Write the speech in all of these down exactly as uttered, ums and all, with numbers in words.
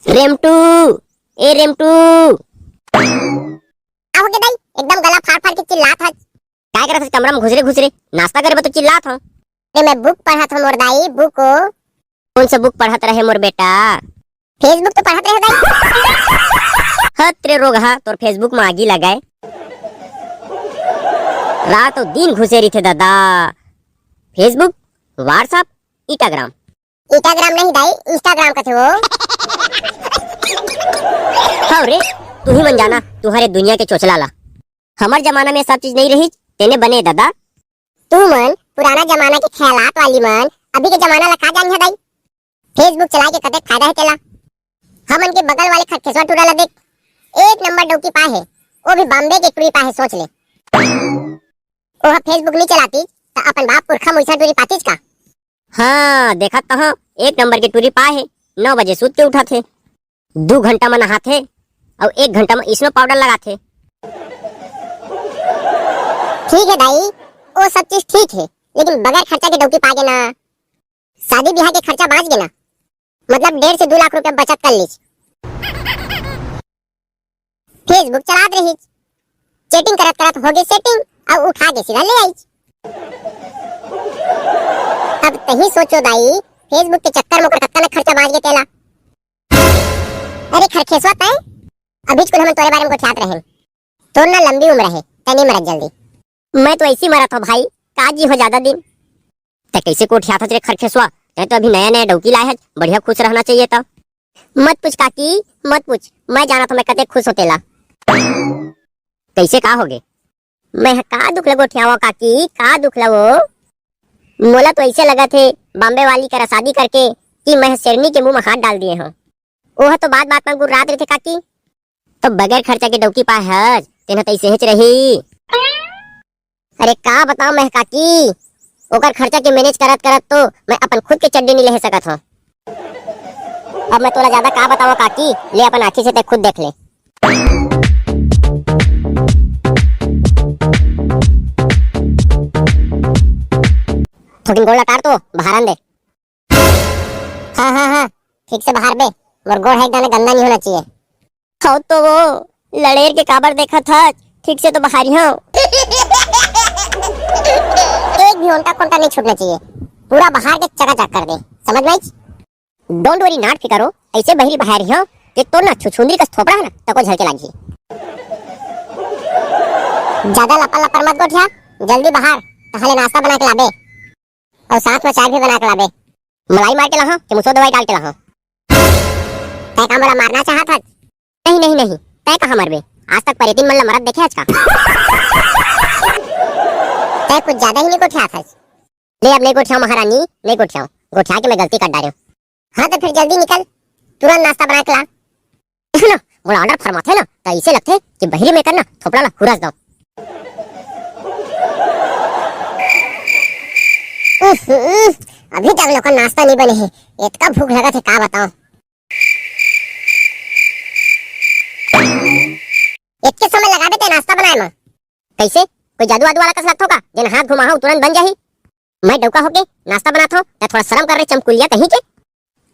रेमटू, ए रेमटू। का होगे दाई? एकदम गला फाड़ फाड़ के चिल्लात हस। काय करत हस कमरा में घुसरे घुसरे? नाश्ता करे बर तो चिल्लात हंव। अरे मैं book पढ़त हंव मोर दाई, book ओ। कौन सा book पढ़त रहे मोर बेटा? Facebook तो पढ़त रहे दाई। हत रे रोगहा, तोर Facebook में आगी लगाए। रात अउ दिन घुसे रहिथे दादा। Facebook, WhatsApp, Instagram। Instagram नहीं दाई, Instagram कथे वो। हव रे, तुही मन जाना, तुंहर ए दुनिया के चोचला ला। हमर जमाना में सब चीज नहीं रहिस, तेने बने दादा। तुमन पुराना जमाना के ख्यालात वाली मन, अभी के जमाना ला का जानही दाई? Facebook चला के कतेक फायदा हे तेला। हमन के बगल वाले खरखेसवा टूरा ला देख, एक नंबर डौकी पाए हे, वो भी बॉम्बे के टूरी पाए हे, सोच ले। ओह Facebook नहीं चलातीस, त अपन बाप पुरखा मुइसा टूरी पातीस का? हाँ, देखत तो हंव, एक नंबर के टूरी पाए हे, नौ बजे सूत के उठथे, दू घंटा म नहाथे, अउ एक घंटा म snow powder लगाथे। ठीक हे दाई, वो सब चीज ठीक हे, लेकिन बगैर खर्चा के डौकी पागे ना, शादी बिहाव के खर्चा बांच गे ना, मतलब डेढ़ से दू लाख रुपया बचत कर लीस। Facebook चलात रहिस, chatting करत करत होगे setting, अउ उठा के सीधा ले आइस। अब तही सोचो दाई, Facebook के चक्कर में ओकर कतका न खर्चा बांच गे तेला। अरे खरखेसवा तय, अभीच कुन हमन तोरे बारे में गोठियात रहेन। तोर ना लंबी उम्र हे, तय नहीं मरत जल्दी। मैं तो ऐसी मरत हंव भाई, का जी हो ज्यादा दिन। तय कैसे गोठियात हस रे खरखेसवा? तय तो अभी नया नया डौकी लाए हस, बढ़िया खुश रहना चाहिए त। मत पूछ काकी, मत पूछ, मैं जानत हंव मैं कतेक खुश हंव तेला। कैसे का होगे? मैं ह का दुख ल गोठियावंव काकी, का दुख ल वो? मोला तो ऐसे लगत हे, बॉम्बे वाली करा शादी करके, कि मैं ह शेरनी के मुंह में हाथ डाल दिए हंव। ओह तो बात बात में गुर्रात रहिथे काकी। तो बगैर खर्चा के डौकी पाए हस, तेन ह तो ऐसे हेच रही। अरे का बतावंव मैं ह काकी, ओकर खर्चा के manage करत करत तो मैं अपन खुद के चड्डी नहीं लेहे सकत हंव। अब मैं तोला ज्यादा का बतावंव काकी, ले अपन आँखी से तय खुद देख ले। थोकिन गोड़ ल टार तो बहारन दे। हाँ, हाँ, हाँ, ठीक से बहारबे, मोर गोड़ ह एक दाना गंदा नहीं होना चाहिए। हव तो वो, लड़ेर के काबर देखत हस, ठीक से तो बहारिहव। एक भी ओंटा खोंटा नहीं छूटना चाहिए, पूरा बहार के चकाचक कर दे, समझ में आइस? Don't worry, नाट फिकर हो, ऐसे बहिरी बहारिहव कि तोर ना छुछुंदरी कस थोपड़ा हे ना, तको झलके लागही। ज्यादा लपर लपर मत गोठिया, जल्दी बहार, तहां ले नाश्ता बना के लाबे। अउ साथ में चाय भी बना के लाबे। मलाई मार के लाहूं कि मुसो दवाई डाल के लाहूं? तय का मोला मारना चाहत हस? नहीं, नहीं, नहीं, तय कहाँ मरबे? आज तक परेतिन मन ला मरत देखे हस का? तय कुछ ज्यादा ही नहीं गोठियात हस। ले अब नहीं गोठियाओं महारानी, नहीं गोठियाओं। गोठिया के मैं गलती कर डारेंव। हाँ तो फिर जल्दी निकल, तुरंत नाश्ता बना के ला। सुनो, मोला order फरमाथे ना, त अइसे लगथे कि बहिरी में कर ना थोपड़ा ला हुरस दो। उफ, उफ, अभी तक लोगन नाश्ता नहीं बने हे, इतना भूख लगत हे का बताओ। इतके समय लगाबे ते नाश्ता बनाए में? कैसे? कोई जादू वादू वाला कस लगथो का, जेन हाथ घुमाहूं तुरंत बन जाही? मैं डौका होके नाश्ता बनाथों, त थोड़ा शर्म कर रे चमकुलिया कहीं के।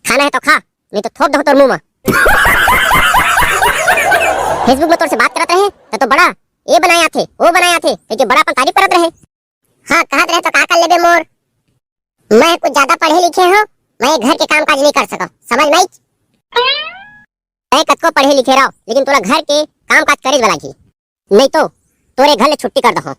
खाना हे तो खा, नहीं तो थोप दो तोर मुंह में। Facebook में तोर से बात करत रहे, त तो बड़ा ए बनाए आथे, ओ बनाए आथे, कहिके बड़ा अपन तारीफ करत रहे। हाँ, कहत रहे तो का कर लेबे मोर? मैं कुछ ज्यादा पढ़े लिखे हंव, मैं घर के काम काज नहीं कर सकंव, समझ में आइस? तय कतको पढ़े लिखे रहो, लेकिन तोला घर के काम काज करे वाला ही, नहीं तो तोरे घर ले छुट्टी कर दहूं।